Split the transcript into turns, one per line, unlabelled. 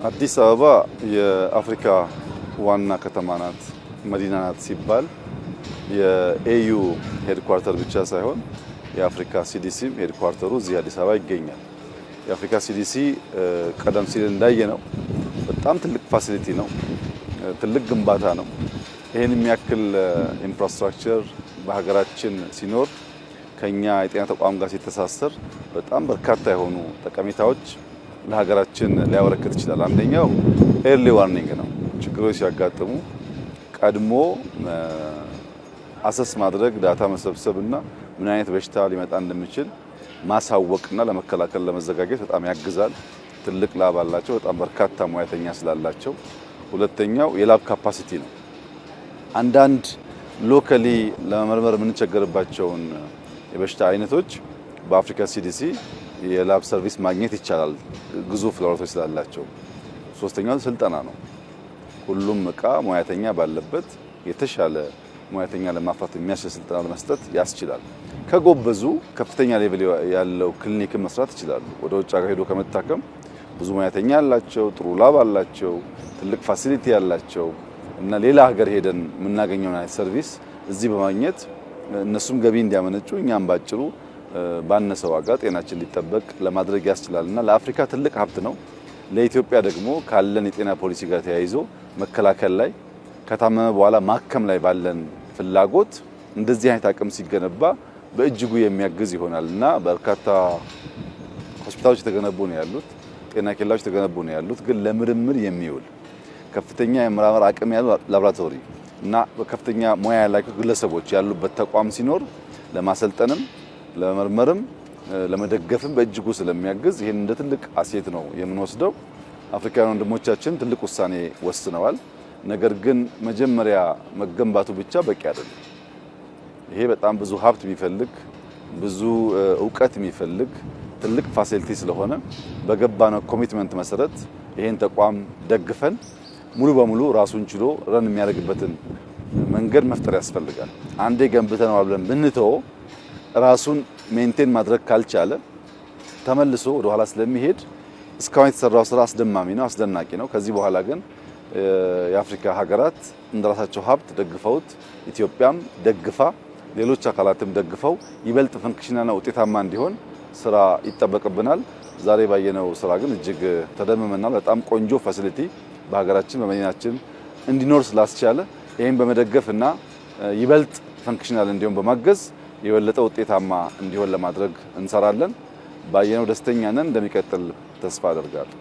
አዲስ አበባ የአፍሪካ ዋና ከተማ ናት፣ መዲና ናት ሲባል የ AU headquarter ብቻ ሳይሆን የአፍሪካ CDC ም headquarter ኡ እዚህ አዲስ አበባ ይገኛል። የአፍሪካ CDC ቀደም ሲል እንዳየነው በጣም ትልቅ facility ነው፣ ትልቅ ግንባታ ነው። ይህን የሚያክል infrastructure በሀገራችን ሲኖር ከኛ የጤና ተቋም ጋር ሲተሳሰር በጣም በርካታ የሆኑ ጠቀሜታዎች ለሀገራችን ሊያበረክት ይችላል። አንደኛው early warning ነው። ችግሮች ሲያጋጥሙ ቀድሞ assess ማድረግ፣ data መሰብሰብ እና ምን አይነት በሽታ ሊመጣ እንደሚችል ማሳወቅና ለመከላከል ለመዘጋጀት በጣም ያግዛል። ትልቅ lab አላቸው፣ በጣም በርካታ ሙያተኛ ስላላቸው። ሁለተኛው የ lab capacity ነው። አንዳንድ locally ለመመርመር የምንቸገርባቸውን የበሽታ አይነቶች በአፍሪካ CDC የ lab service ማግኘት ይቻላል፣ ግዙፍ ላቦራቶሪ ስላላቸው። ሶስተኛው ስልጠና ነው። ሁሉም እቃ ሙያተኛ ባለበት የተሻለ ሙያተኛ ለማፍራት የሚያስችል ስልጠና ለመስጠት ያስችላል። ከጎበዙ ከፍተኛ level ያለው ክሊኒክን መስራት ይችላሉ። ወደ ውጭ ሀገር ሄዶ ከመታከም ብዙ ሙያተኛ ያላቸው፣ ጥሩ lab አላቸው፣ ትልቅ facility ያላቸው እና ሌላ ሀገር ሄደን የምናገኘውን አይነት service እዚህ በማግኘት እነሱም ገቢ እንዲያመነጩ እኛም ባጭሩ ባነሰ ዋጋ ጤናችን ሊጠበቅ ለማድረግ ያስችላል እና ለአፍሪካ ትልቅ ሀብት ነው። ለኢትዮጵያ ደግሞ ካለን የጤና ፖሊሲ ጋር ተያይዞ መከላከል ላይ፣ ከታመመ በኋላ ማከም ላይ ባለን ፍላጎት እንደዚህ አይነት አቅም ሲገነባ በእጅጉ የሚያግዝ ይሆናል እና በርካታ ሆስፒታሎች የተገነቡ ነው ያሉት፣ ጤና ኬላዎች የተገነቡ ነው ያሉት። ግን ለምርምር የሚውል ከፍተኛ የምርምር አቅም ያለው ላቦራቶሪ እና ከፍተኛ ሙያ ያላቸው ግለሰቦች ያሉበት ተቋም ሲኖር ለማሰልጠንም፣ ለመመርመርም፣ ለመደገፍም በእጅጉ ስለሚያግዝ ይህን እንደ ትልቅ asset ነው የምንወስደው። አፍሪካውያን ወንድሞቻችን ትልቅ ውሳኔ ወስነዋል። ነገር ግን መጀመሪያ መገንባቱ ብቻ በቂ አይደለም። ይሄ በጣም ብዙ ሀብት የሚፈልግ፣ ብዙ እውቀት የሚፈልግ ትልቅ facility ስለሆነ በገባነው commitment መሰረት ይሄን ተቋም ደግፈን ሙሉ በሙሉ ራሱን ችሎ run የሚያደርግበትን መንገድ መፍጠር ያስፈልጋል። አንዴ ገንብተነዋል ብለን ብንተወው ራሱን maintain ማድረግ ካልቻለ ተመልሶ ወደ ኋላ ስለሚሄድ እስካሁን የተሰራው ስራ አስደማሚ ነው፣ አስደናቂ ነው። ከዚህ በኋላ ግን የአፍሪካ ሀገራት እንደራሳቸው ሀብት ደግፈውት፣ ኢትዮጵያም ደግፋ፣ ሌሎች አካላትም ደግፈው ይበልጥ functional ና ውጤታማ እንዲሆን ስራ ይጠበቅብናል። ዛሬ ባየነው ስራ ግን እጅግ ተደምመናል። በጣም ቆንጆ facility በሀገራችን በመዲናችን እንዲኖር ስላስቻለ ይህን በመደገፍ እና ይበልጥ functional እንዲሆን በማገዝ የበለጠ ውጤታማ እንዲሆን ለማድረግ እንሰራለን። ባየነው ደስተኛ ነን። እንደሚቀጥል ተስፋ አደርጋለሁ።